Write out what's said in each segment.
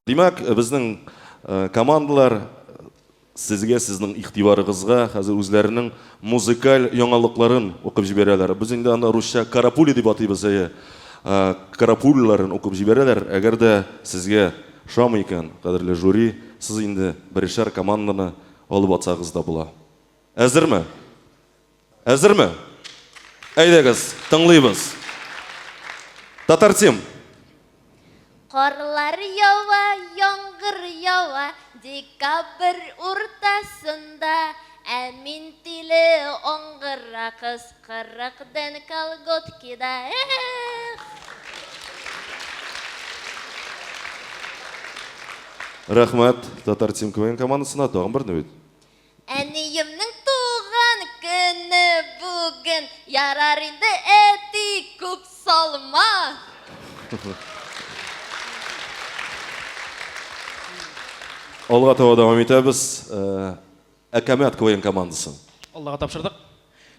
Димәк, безнең командалар сезгә, сезнең игътибарыгызга хәзер үзләренең музыкаль яңалыкларын укып җибәрәләр. Без инде аны русча карапули дип атыйбыз, әйе. Карапулиларын укып җибәрәләр. Әгәр дә сезгә ошамый икән, кадерле жюри, сез инде берешәр команданы алып атсагыз да була. Әзерме? Әзерме? Әйдәгез, тыңлыйбыз. Татартим. Карлар ява, яңгыр ява, декабрь уртасында, ә мин тиле аңгыра кыз 40 дән колготкида, эх! Рәхмәт Татартим КВН командасына, тагын берне бит. Әниемнең туган көне бүген, ярар инде, әти, күп салма. Алга таба дәвам итәбез. Әкәмәт КВН командасы. Аллага тапшырдык.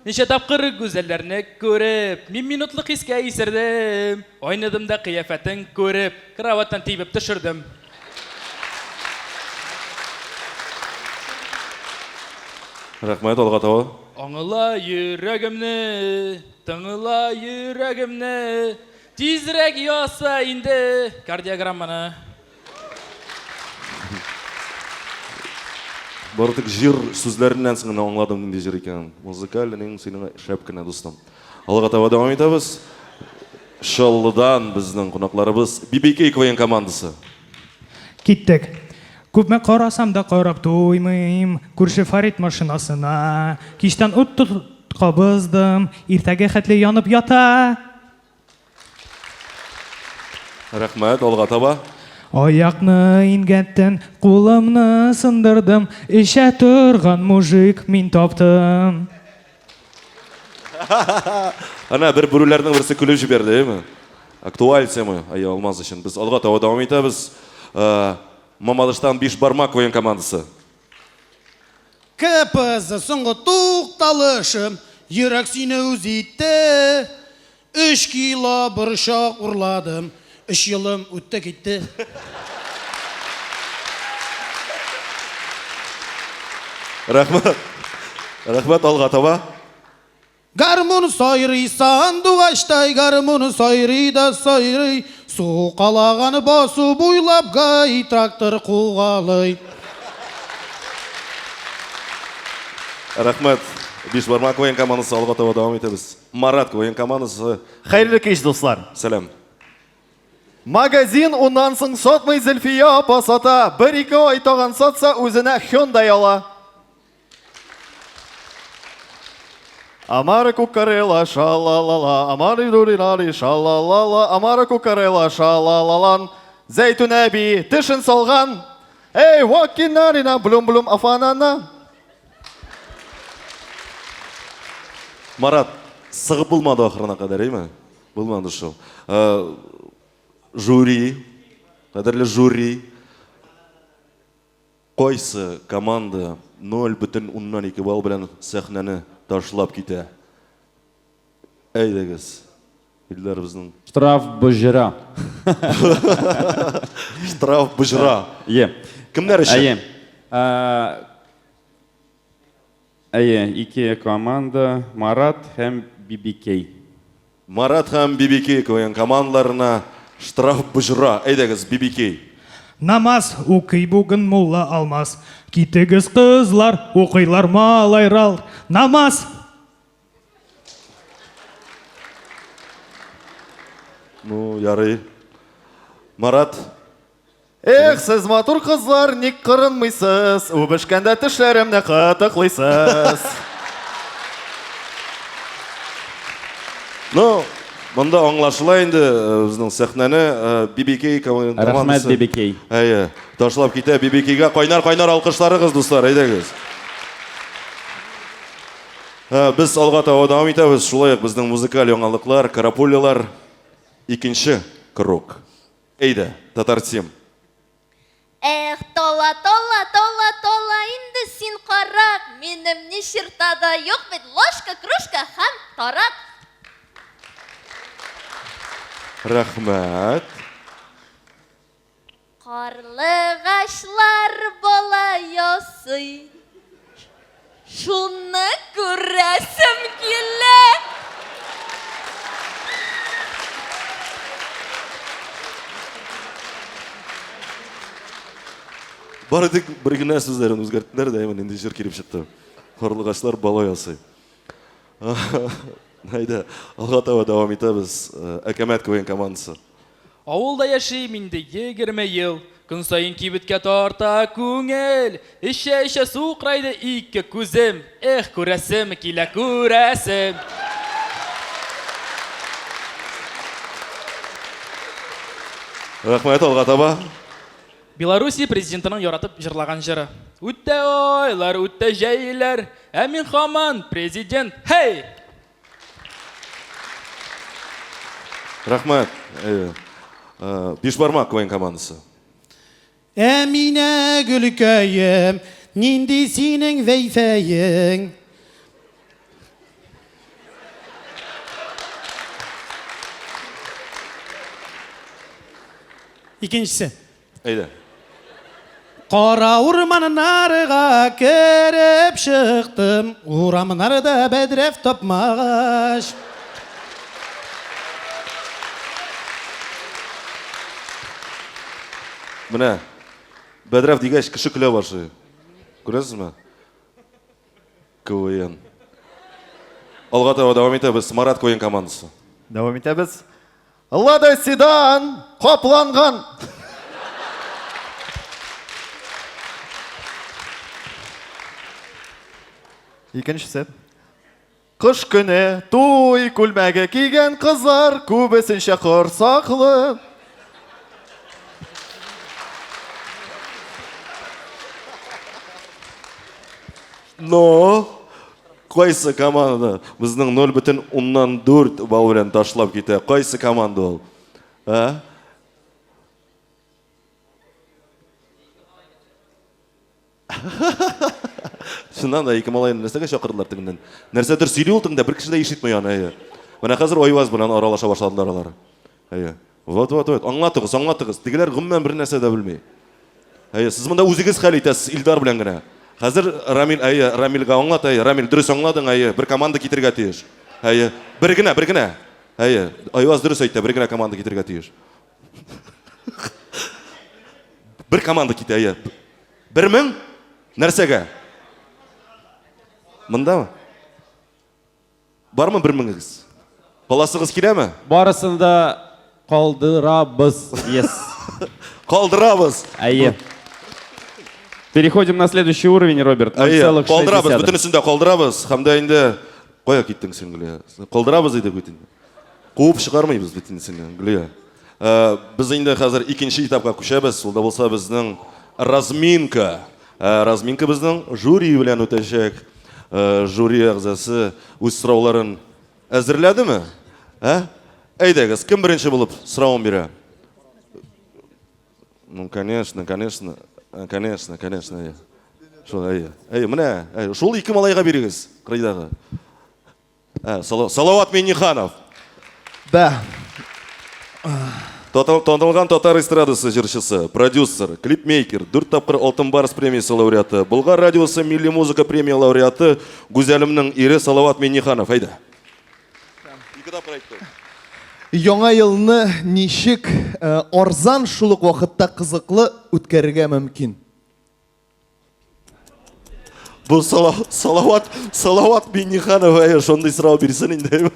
Ничә тапкыр гүзәлләрне күреп, мин минутлык хискә исердем. Айныдым да кыяфәтен күреп, кроватьтан тибеп төшердем. Рәхмәт, алга таба. Аңла йөрәгемне, тыңла йөрәгемне, тизрәк яса инде кардиограмманы. Бары тик җыр сүзләреннән соң гына аңладым нинди җыр икәнен. Музыкаль нең синең шәп кенә, дустым. Алга таба дәвам итәбез. Чаллыдан безнең кунакларыбыз BBK КВН командасы. Киттек. Күпме карасам да карап туймыйм күрше Фарид машинасына. Кичтән ут кабыздым, иртәгә хәтле янып ята. Рәхмәт, алга таба. Аякны имгәттем, кулымны сындырдым, эчә торган мужик мин таптым. Әнә бер бүреләрнең берсе көлеп җибәрде, әйеме? Актуаль тема, әйе, Алмаз өчен. Без алга таба дәвам итәбез. Э, Мамадыштан Биш бармак уен командасы. КПЗ соңгы тукталышым, йөрәк сине үз итте. Өч кило борчак урладым, өч елым үтте китте. Рәхмәт. Рәхмәт, алга таба. Гармун сайрый сандугачтай, гармун сайрый да сайрый, сукалаган басу буйлап гай трактор кугалый. Рәхмәт. Биш бармак уен командасы алга таба дәвам итәбез. Марат КВН командасы. Хәерле кич, дуслар. Сәлам. Магазин уннан соң сатмый Зөлфия апа сата. Бер-ике ай тагын сатса, үзенә Hyundai ала. Амара кукарела шалалала, амари дуринари шалалала, амара кукарела шалалалан. Зәйтүн әби тешен салган. Эй, вакинарина, блюм-блюм афанана. Марат, сыгып булмады ахырына кадәр, әйме? Булмады шул. Э, жюри, кадерле жюри, кайсы команда 0,2 балл белән сәхнәне ташлап китә? Әйдәгез, Илдар безнең. Штраф боҗра. Штраф боҗра. Е. Кемнәр өчен? Әйе. Әйе, ике команда, Марат һәм BBK. Марат һәм BBK КВН командаларына штраф боҗра. Әйдәгез, BBK. Намаз укый бүген мулла Алмаз. Китегез, кызлар, укыйлар малайлар. Намаз! Ну, ярый. Марат. Эх, сез матур кызлар, ник кырынмыйсыз? Үбешкәндә тешләремне кытыклыйсыз. Ну, монда аңлашыла инде э, безнең сәхнәне BBK командасы. Рәхмәт, BBK. Әйе, ташлап китә BBK-гә кайнар-кайнар алкышларыгыз, дуслар, әйдәгез. Э, без алга таба дәвам итәбез. Шулай ук безнең музыкаль яңалыклар, карапулялар икенче круг. Әйдә, Татартим. Эх, тола, тола, тола, тола инде син карак, минем ни черта да юк бит, ложка, кружка һәм тарак. Рәхмәт. Карлыгачлар бала ясый. Шуны күрәсем килә. Бары тик бер генә сүзләрен үзгәрттеләр дә, әйме нинди җыр килеп чыкты. Карлыгачлар бала ясый. Әйдә, алга таба дәвам итәбез. Әкәмәт КВН командасы. Авылда яшим инде 20 ел. Көн саен кибеткә тарта күңел. Эчә-эчә сукырайды ике күзем. Эх, күрәсем килә, күрәсем. Рәхмәт, алга таба. Белоруссия президентының яратып җырлаган җыры. Үтә айлар, үтә җәйләр, ә мин һаман президент. Хей! Рәхмәт. Әйе. Э, Бишбармак КВН командасы. Әминә гөлкәем, нинди синең вәйфәең? Икенчесе. Әйдә. Кара урманнарга кереп чыктым, урамнарда бәдрәф тапмагач. Менә бәдрәф дигәч кеше көлә башлый. Күрәсезме? КВН. Алга таба дәвам итәбез. Марат КВН командасы. Дәвам итәбез. Лада седан капланган. Икенчесе. Кыш көне туй күлмәге кигән кызлар күбесенчә корсаклы. Но кайсы команда безнең 0,4 балл белән ташлап китә? Кайсы команда ул? Ә? Чыннан да ике малайны нәрсәгә чакырдылар тегеннән? Нәрсәдер сөйли ул тегендә, бер кеше дә ишетми аны, әйе. Менә хәзер Айваз белән аралаша башладылар алар. Әйе. Вот, вот, вот. Аңлатыгыз, аңлатыгыз. Тегеләр гомумән бер нәрсә дә белми. Әйе, сез монда үзегез хәл итәсез Илдар белән генә. Хәзер Рамил, әйе, Рамилгә аңлат, әйе. Рамил, дөрес аңладың, әйе. Бер команда китергә тиеш. Әйе. Бер генә, бер генә. Әйе. Айваз дөрес әйтте, бер генә команда китергә тиеш. Бер команда китә, әйе. 1000? Нәрсәгә? Мондамы? Бармы бер меңегез? Каласыгыз киләме? Барысын да калдырабыз. Yes. Калдырабыз. Әйе. Переходим на следующий уровень, Роберт. Әйе, калдырабыз, бөтенесен дә калдырабыз. Һәм дә инде кая киттең син, Гөлия? Калдырабыз идек бит инде. Куып чыгармыйбыз бит инде сине, Гөлия. Э, без инде хәзер икенче этапка күчәбез. Ул да булса безнең разминка. Э, разминка безнең жюри белән үтәчәк. Э, жюри әгъзасы үз сорауларын әзерләдеме? Ә? Әйдәгез, кем беренче булып соравын бирә? Ну, конечно, конечно, конечно, конечно. Әйе. Шул, әйе. Әйе, менә, әйе, шул ике малайга бирегез, кырыйдагы. Ә, Салават Минниханов. Да. Танылган татар эстрадасы җырчысы, продюсер, клипмейкер, дүрт тапкыр Алтын Барс премиясе лауреаты, Болгар радиосы милли музыка премия лауреаты Гүзәлемнең ире Салават Минниханов. Әйдә. Ике тапкыр әйтте. Яңа елны ничек э, арзан шул ук вакытта кызыклы үткәрергә мөмкин? Бу Салават, Салават Минниханов әйе, шундый сорау бирсен инде.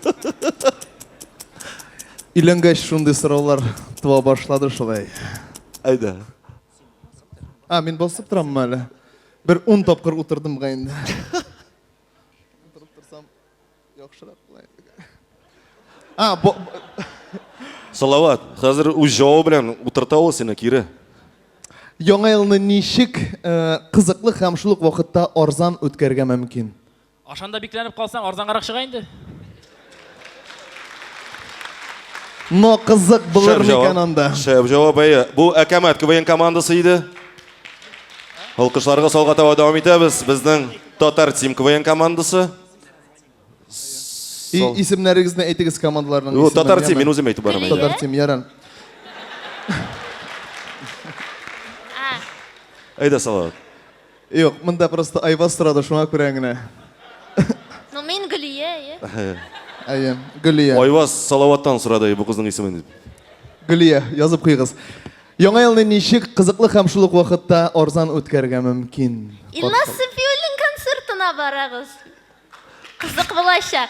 Өйләнгәч шундый сораулар туа башлады шулай. Әйдә. А, мин басып тораммы әле? Бер ун тапкыр утырдым га инде. Утырып торсам, яхшырак була инде. А, бо... Салават, хәзер үз җавабы белән утырта ул сине кире. Яңа елны ничек э, кызыклы һәм шул ук вакытта арзан үткәрергә мөмкин? Ашанда бикләнеп калсаң, арзангарак чыга инде. Но кызык булыр микән анда? Шәп җавап, әйе. Бу Әкәмәт КВН командасы иде. Алкышларга салга таба дәвам итәбез. Безнең Татар Тим КВН командасы. И, исемнәрегезне әйтегез командаларның исемен. Татар Тим, мин үзем әйтеп барам. Татар Тим, яран. Әйдә, Салават. Юк, монда просто Айваз сорады, шуңа күрә генә. Ну, мин Гөлия, әйе. Әйе, Гөлия. Айваз Салаваттан сорады бу кызның исемен дип. Гөлия, язып куегыз. Яңа елны ничек кызыклы һәм шул ук вакытта арзан үткәрергә мөмкин? Илназ Сафиуллин концертына барыгыз. Кызык булачак.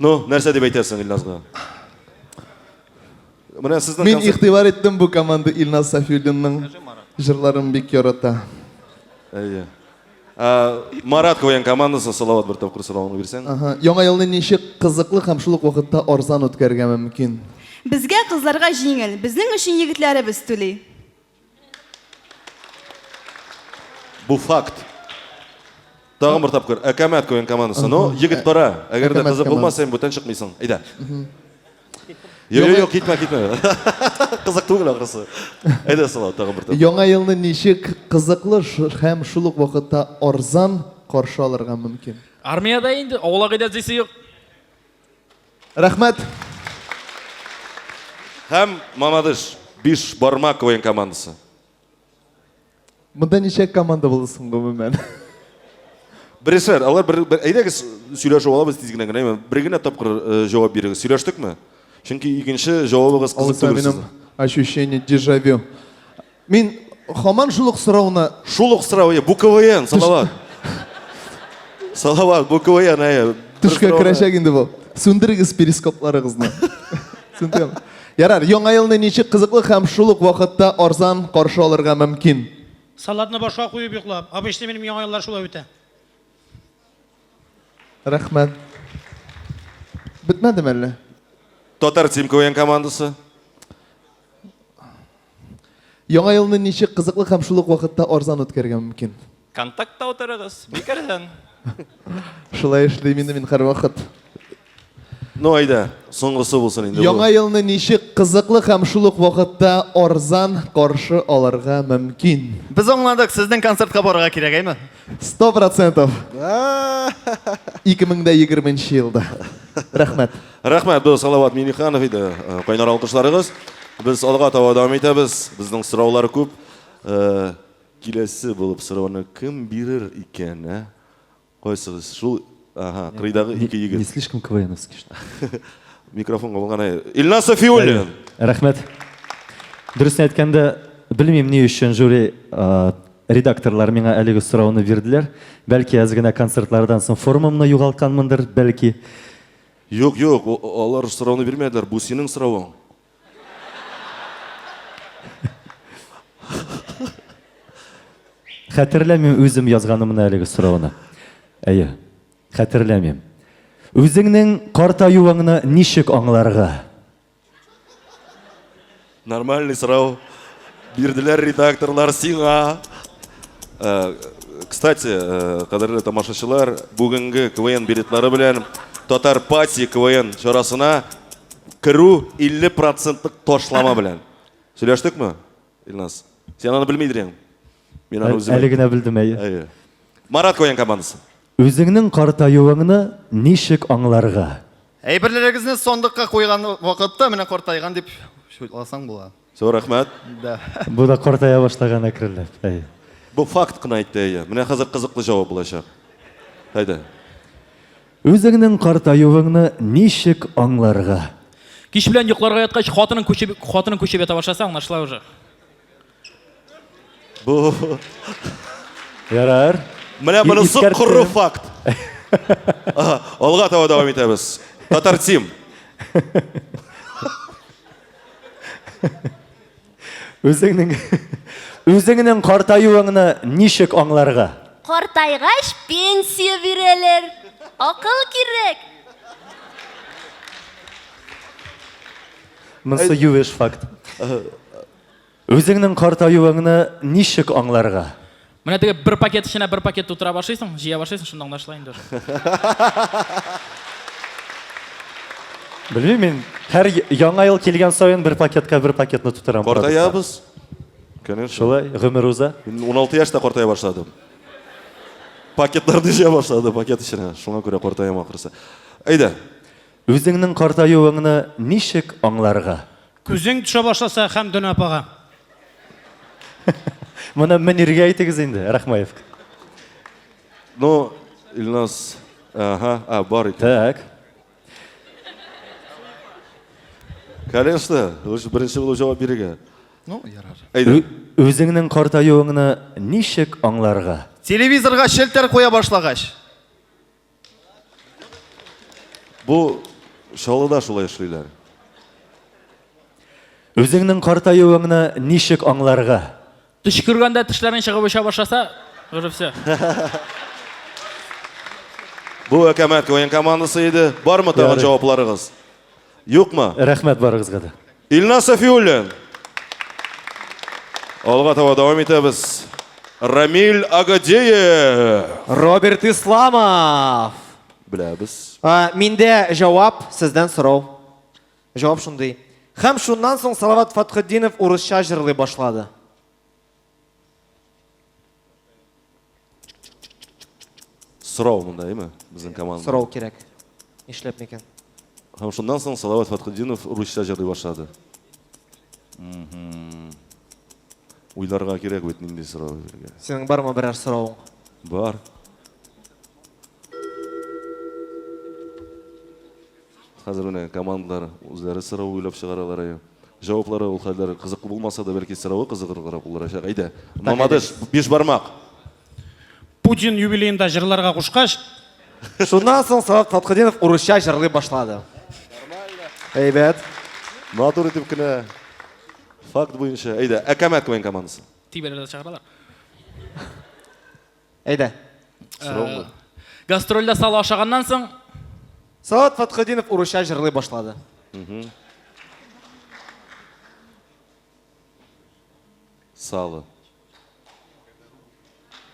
Ну, нәрсә дип әйтәсең Илназга? Менә сезнең Мин игътибар иттем, бу команда Илназ Сафиуллинның җырларын бик ярата. Әйе. Марат КВН командасы Салават бер тапкыр соравын бирсәң. Ага. Яңа елны ничек кызыклы һәм шул ук вакытта арзан үткәрергә мөмкин? Безгә кызларга җиңел, безнең өчен егетләребез түли. Бу факт. Тагын бер тапкыр. Әкәмәт КВН командасы. Ну, егет кара. Әгәр дә кызык булмаса, син бүтән чыкмыйсың. Әйдә. Юк, юк, юк, китмә, китмә. Кызык түгел ахрысы. Әйдә, Салават, тагын бер тапкыр. Яңа елны ничек кызыклы һәм шул ук вакытта арзан каршы алырга мөмкин? Армиядә инде, аулак өйдә эзлисе юк. Рәхмәт. Һәм Мамадыш, Биш бармак КВН командасы. Монда ничә команда булды соң гомумән? Берешәр, алар бер, бер әйдәгез сөйләшеп алабыз тиз генә генә. Бер генә тапкыр э, җавап бирегез. Сөйләштекме? Чөнки икенче җавабыгыз кызык Алайса түгел минем сезнең. ощущение дежавю. Мин һаман шул ук сорауны Шул ук сорау, бу КВН, Салават. Салават, бу КВН, әйе. Бер төшкә сорауны- керәчәк инде бу. Сүндерегез перископларыгызны. Сүндерәм. Ярар, яңа елны ничек кызыклы һәм шул ук вакытта арзан каршы алырга мөмкин? Салатны башка куеп йоклап. Обычно минем яңа еллар шулай үтә. Рәхмәт. Бетмәдеме әллә? Татар Тим КВН командасы. Яңа елны ничек кызыклы һәм шул ук вакытта арзан үткәрергә мөмкин? Контактта утырыгыз, бик арзан. Шулай эшлим инде мин һәрвакыт. Ну, әйдә, соңгысы булсын инде бу. Яңа елны ничек кызыклы һәм шул ук вакытта арзан каршы алырга мөмкин? Без аңладык, сезнең концертка барырга кирәк, әйме? 100%. 2020 елда. Рәхмәт. Рәхмәт, бу Салават Миңнеханов иде. Э, кайнар алкышларыгыз. Без алга таба дәвам итәбез. Безнең сораулар күп. Э, киләсе булып сорауны кем бирер икән, ә? Кайсыгыз? Шул, ага, кырыйдагы ике егет. Не слишком КВНовский, что Микрофонга булган әйе. Илназ Сафиуллин. Рәхмәт. Дөресен әйткәндә, белмим ни өчен жюри редакторлар миңа әлеге сорауны бирделәр. Бәлки әз генә концертлардан соң формамны югалтканмындыр, бәлки. Юк, юк, алар сорауны бирмәделәр. Бу синең соравың. Хәтерләмим үзем язганымны әлеге сорауны. Әйе, хәтерләмим. Үзеңнең картаюыңны ничек аңларга? Нормальный сорау бирделәр редакторлар сиңа. Э, кстати, э, кадерле тамашачылар, бүгенге КВН билетлары белән Татар Пати КВН чарасына керү 50 процентлык ташлама белән. Сөйләштекме, Илназ? Син аны белмидер идең. Мин аны үзем. Әле генә белдем, әйе. Әйе. Марат КВН командасы. Үзеңнең картаюыңны ничек аңларга? Әйберләрегезне сандыкка куйган вакытта менә картайган дип уйласаң була. Все, рәхмәт. Да. Бу да картая башлаган әкренләп. Әйе. Бу факт кына әйтте, әйе. Менә хәзер кызыклы җавап булачак. Әйдә. Үзеңнең картаюыңны ничек аңларга? Кич белән йокларга яткач, хатының күчеп, хатының күчеп ята башласа, аңлашыла уже. Бу Ярар. Менә монысы Искәрттем. коры факт. Ага, Алга таба дәвам итәбез. Татар Тим. Үзеңнең үзеңнең картаюыңны ничек аңларга? Картайгач пенсия бирәләр. Акыл кирәк. Монысы юеш факт. Үзеңнең картаюыңны ничек аңларга? Менә теге бер пакет эченә бер пакет тутыра башлыйсың, җыя башлыйсың, шунда аңлашыла инде уже. Белмим мин, һәр яңа ел килгән саен бер пакетка бер пакетны тутырам. Картаябыз. Конечно. Шулай, гомер уза. Мин 16 яшьтә картая башладым. Пакетларны җыя башлады, пакет эченә. Шуңа күрә картаям ахрысы. Әйдә. Үзеңнең картаюыңны ничек аңларга? Күзең төшә башласа Хәмдүнә апага. Моны Мөниргә әйтегез инде, Рахмаевка. Ну, Илназ, ага, а, бар икән. Так. Конечно, лучше беренче булып җавап бирергә. Ну, ярар. Әйдә. Үзеңнең картаюыңны ничек аңларга? Телевизорга челтәр куя башлагач. Бу Чаллыда шулай эшлиләр. Үзеңнең картаюыңны ничек аңларга? Төчкергәндә тешләрең чыгып оча башласа, уже все. Бу Әкәмәт уен командасы иде. Бармы тагын җавапларыгыз? Юкмы? Рәхмәт барыгызга да. Илназ Сафиуллин. Алга таба дәвам итәбез. Рамиль Агадеев. Роберт Исламов. Беләбез. Миндә җавап, сездән сорау. Җавап шундый. Һәм шуннан соң Салават Фатхетдинов урысча җырлый башлады. Сорау монда, әйме? Безнең команда. Сорау кирәк. Нишләп микән? Һәм шуннан соң Салават Фатхетдинов русча җырлый башлады. Уйларга кирәк бит нинди сорау бирергә. Синең бармы берәр соравың? Бар. Хәзер менә командалар үзләре сорау уйлап чыгаралар. Әйе. Җаваплары ул хәлләр кызыклы булмаса да, бәлки соравы кызыграк булырачак. Әйдә, Мамадыш, биш бармак. Путин юбилеенда җырларга кушкач, Шуннан соң Салават Фатхетдинов урысча җырлый башлады. Әйбәт. Матур итеп кенә факт буенча. Әйдә, Әкәмәт уен командасы. Тибәрәләр чыгаралар. Әйдә. Сорауны. Гастрольдә сало ашаганнан соң Салават Фатхетдинов урысча җырлый башлады. Сало.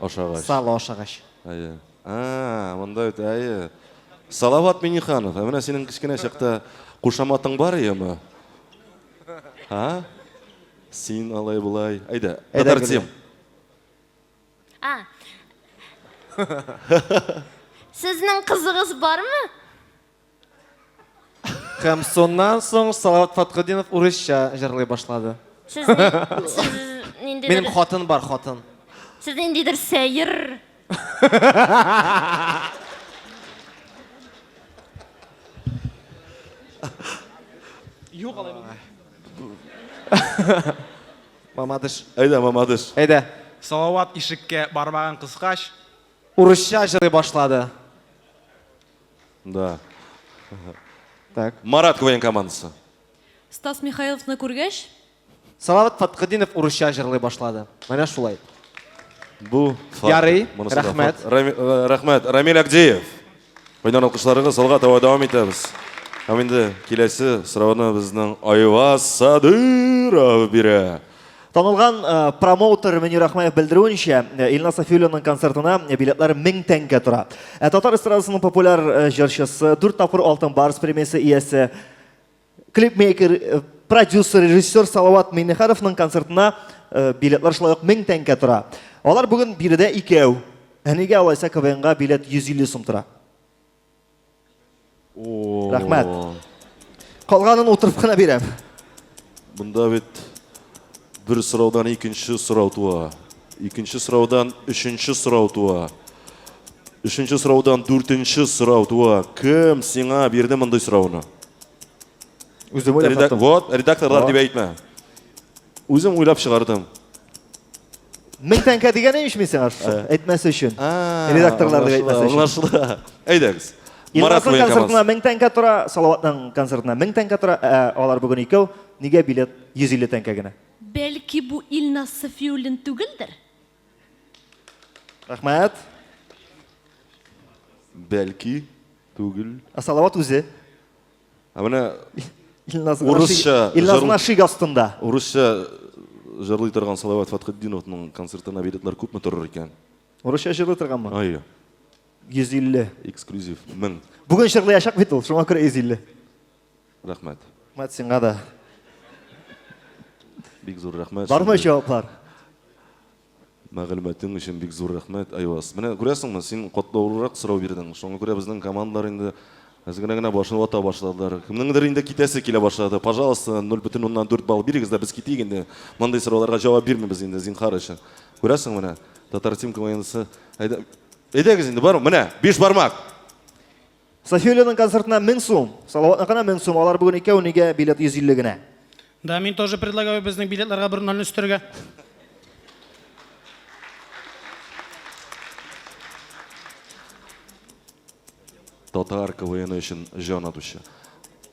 Ашагач. Сало ашагач. Әйе. А, монда бит, әйе. Салават Минниханов, ә менә синең кечкенә чакта кушаматың бар иеме? А? Син алай болай. Әйдә, Әйдә, Татар Тим. А. Сезнең кызыгыз бармы? Һәм соннан соң Салават Фатхетдинов урысча җырлый башлады. Сез, сез ниндидер... Минем хатын бар, хатын. Сез ниндидер сәер. Юк алай. Мамадыш. Әйдә, Мамадыш. Әйдә. Салават ишеккә бармагын кыскач, Урысча җырлый башлады. Да. Так. Марат КВН командасы. Стас Михайловны күргәч, Салават Фатхетдинов урысча җырлый башлады. Менә шулай. Бу факт. Ярый, Монысы да рәхмәт. факт. Рәхмәт. Рамиль Агдеев. Кайнар алкышларыгыз, алга таба дәвам итәбез. Һәм инде киләсе сорауны безнең Айваз Садыров бирә. Танылган промоутер Мөнир Рахмаев белдерүенчә, Илназ Сафиуллинның концертына билетлар 1000 тәңкә тора. Ә татар эстрадасының популяр җырчысы, 4 тапкыр Алтын Барс премиясе иясе, клипмейкер, продюсер, режиссер Салават Миңнехановның концертына билетлар шулай ук 1000 тәңкә тора. Алар бүген биредә икәү. Ә нигә алайса КВНга билет 150 сум тора? Рәхмәт. Калганын утырып кына бирәм. Монда бит бер сораудан икенче сорау туа. Икенче сораудан өченче сорау туа. Өченче сораудан дүртенче сорау туа. Кем сиңа бирде мондый сорауны? Үзем уйлап таптым. Вот, редакторлар дип әйтмә. Үзем уйлап чыгардым. 1000 тәңкә дигән имеш мин сиңа шушы, әйтмәс өчен. Редакторлар дип әйтмәс өчен. Аңлашыла. Әйдәгез. Марат Илназның Буен концертына командасы. 1000 тәңкә тора, Салаватның концертына 1000 тәңкә тора, ә алар бүген икәү, нигә билет 150 тәңкә генә? Бәлки бу Илназ Сафиуллин түгелдер? Рәхмәт. Бәлки түгел. Ә Салават үзе. Ә менә Илназ урысча Илназ гына шик астында. Урысча җырлый торган Салават Фатхетдиновның концертына билетлар күпме торыр икән? Урысча җырлый торганмы? Әйе. 150. Эксклюзив 1000. Бүген җырлаячак бит ул, шуңа күрә 150. Рәхмәт. Рәхмәт сиңа да. Бик зур рәхмәт. Бармы җаваплар? Мәгълүматың өчен бик зур рәхмәт, Айваз. Менә күрәсеңме, син катлаулырак сорау бирдең. Шуңа күрә безнең командалар инде Әз генә генә башын вата башладылар. Кемнеңдер инде китәсе килә башлады. Пожалуйста, 0,4 балл бирегез дә без китик инде. Мондый сорауларга җавап бирмибез инде, зинһар өчен. Күрәсең менә, Татар Тим КВНсы. Әйдә, әйдәгез инде, бар, менә, биш бармак. Софиуллиның концертына 1000 сум, Салаватныкына 1000 сум, алар бүген икәү, нигә билет 150 генә? Да, мин тоже предлагаю безнең билетларга бер нольне өстәргә. Татар КВН өчен җан атучы.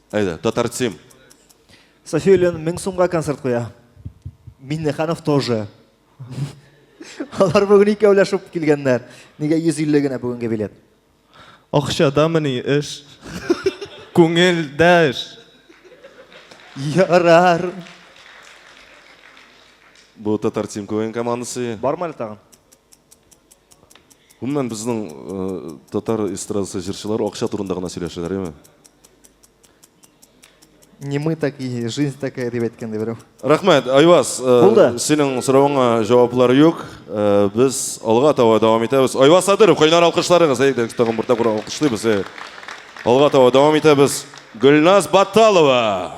Әйдә, Татар Тим. Софиуллин 1000 сумга концерт куя. Миннеханов тоже. Алар бүген икәүләшеп килгәннәр. Нигә 150 генә бүгенге билет? Акчадамыни эш? Күңелдә эш. Ярар. Бу Татар Тим КВН командасы. Бармы әле тагын? Гомумән, безнең э, татар эстрадасы җырчылары акча турында гына сөйләшәләр, әйме? Не мы такие, жизнь такая, дип әйткән ди берәү. Рәхмәт, Айваз. Э, Булды. Синең соравыңа җаваплар юк. Э, без алга таба дәвам итәбез. Айваз Садыров, кайнар алкышларыгыз. Әйдә, тагын бер тапкыр алкышлыйбыз. Э. Алга таба дәвам итәбез. Гөлназ Баталова.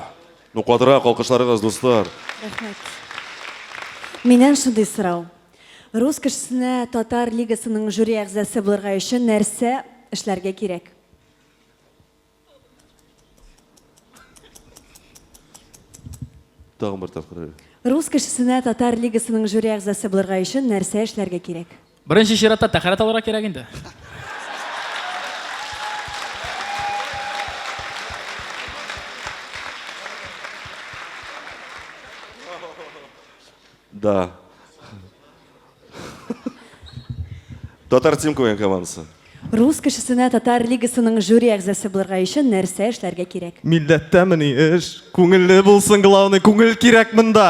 Ну, катырак алкышларыгыз, дуслар. Рәхмәт. Миннән шундый сорау. Рус кешесенә татар лигасының жюри әгъзасы булырга өчен нәрсә эшләргә кирәк? Тагын бер тапкыр. Рус кешесенә татар лигасының жюри әгъзасы булырга өчен нәрсә эшләргә кирәк? Беренче чиратта тәһарәт алырга кирәк инде. Да. Татар Тим КВН командасы. Рус кешесенә татар лигасының жюри әгъзасы булырга өчен нәрсә эшләргә кирәк? Милләттәмени эш? Күңелле булсын, главный, күңел кирәк монда.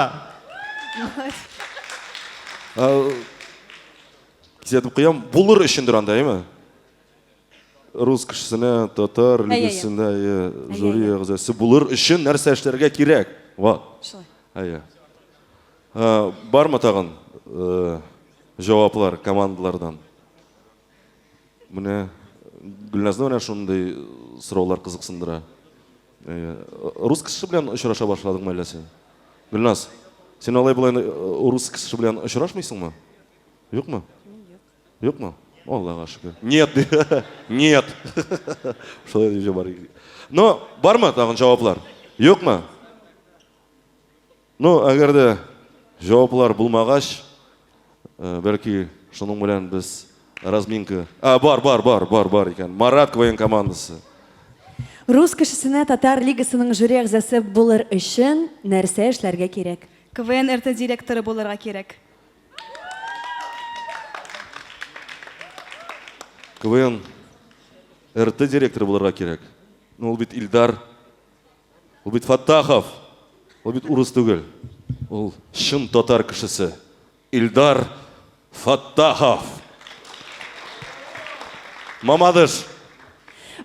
Кисәтеп куям, булыр өчендер анда, әйме? Рус кешесенә татар лигасында жюри әгъзасы булыр өчен нәрсә эшләргә кирәк? Вот. Шулай. Әйе. Бармы тагын җаваплар командалардан? Менә Гөлназны менә шундый сораулар кызыксындыра. Рус кеше белән очраша башладыңмы әллә син? Гөлназ, син алай болай рус кеше белән очрашмыйсыңмы? Юкмы? Юкмы? Аллага шөкер. Нет, нет. Шулай дип җавап. Но бармы тагын җаваплар? Юкмы? Ну, әгәр дә җаваплар булмагач, э, бәлки шуның белән без разминка. А, бар, бар, бар, бар, бар икән. Марат КВН командасы. Рус кешесенә татар лигасының жюри әгъзасы булыр өчен нәрсә эшләргә кирәк? КВН РТ директоры булырга кирәк. КВН РТ директоры булырга кирәк. Ну, ул бит Илдар. Ул бит Фаттахов. Ул бит урыс түгел. Ул чын татар кешесе. Илдар Фаттахов. Мамадыш.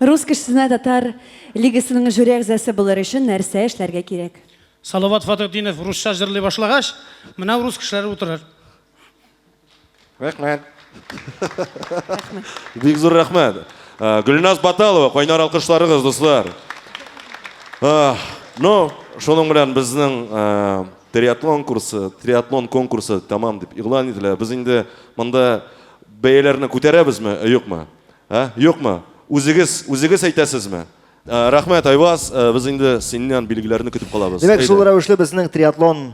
Рус кешесенә татар лигасының жюри әгъзасы булыр өчен нәрсә эшләргә кирәк? Салават Фатыхтдинов русча җырлый башлагач, менә рус кешеләре утырыр. Рәхмәт. Бик зур рәхмәт. Э, Гөлназ Баталова, кайнар алкышларыгыз, дуслар. Э, ну, шуның белән безнең э, триатлон курсы, триатлон конкурсы тәмам дип игълан ителә. Без инде монда бәяләрне күтәрәбезме, юкмы? Ә? Юкмы? Үзегез, үзегез әйтәсезме? Рәхмәт, Айваз, без инде синнән билгеләрне көтеп калабыз. Димәк, шул рәвешле безнең триатлон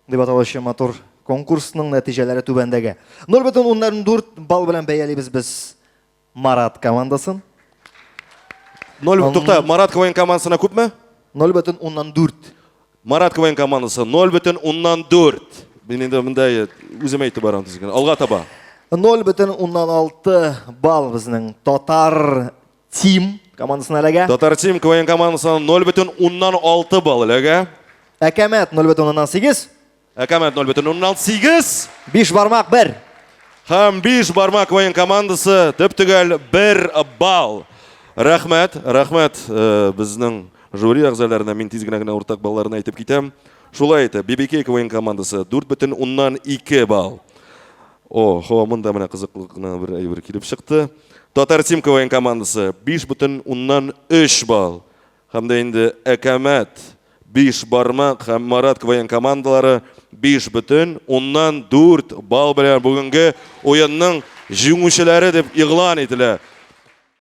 дип аталучы матур конкурсның нәтиҗәләре түбәндәге. 0,4 балл белән бәялибез без Марат командасын. 0, тукта, Марат КВН командасына күпме? 0,4. Марат КВН командасы 0,4. Мин инде монда үзем әйтеп барам дисең. Алга таба. 0,6 балл безнең Татар Тим командасына эләгә. Татар Тим КВН командасына 0,6 балл эләгә. Әкәмәт 0,8. Әкәмәт 0,8. Биш бармак 1. Һәм биш бармак КВН командасы төп-төгәл 1 балл. Рәхмәт, рәхмәт э, безнең жюри әгъзаларына мин тиз генә генә уртак балларны әйтеп китәм. Шулай итеп, BBK КВН командасы 4,2 балл. О, хо, монда менә кызыклы гына бер әйбер килеп чыкты. Татар Тим КВН командасы 5,3 балл. Һәм дә инде Әкәмәт, Биш бармак һәм Марат КВН командалары 5,4 балл белән бүгенге уенның җиңүчеләре дип игълан ителә.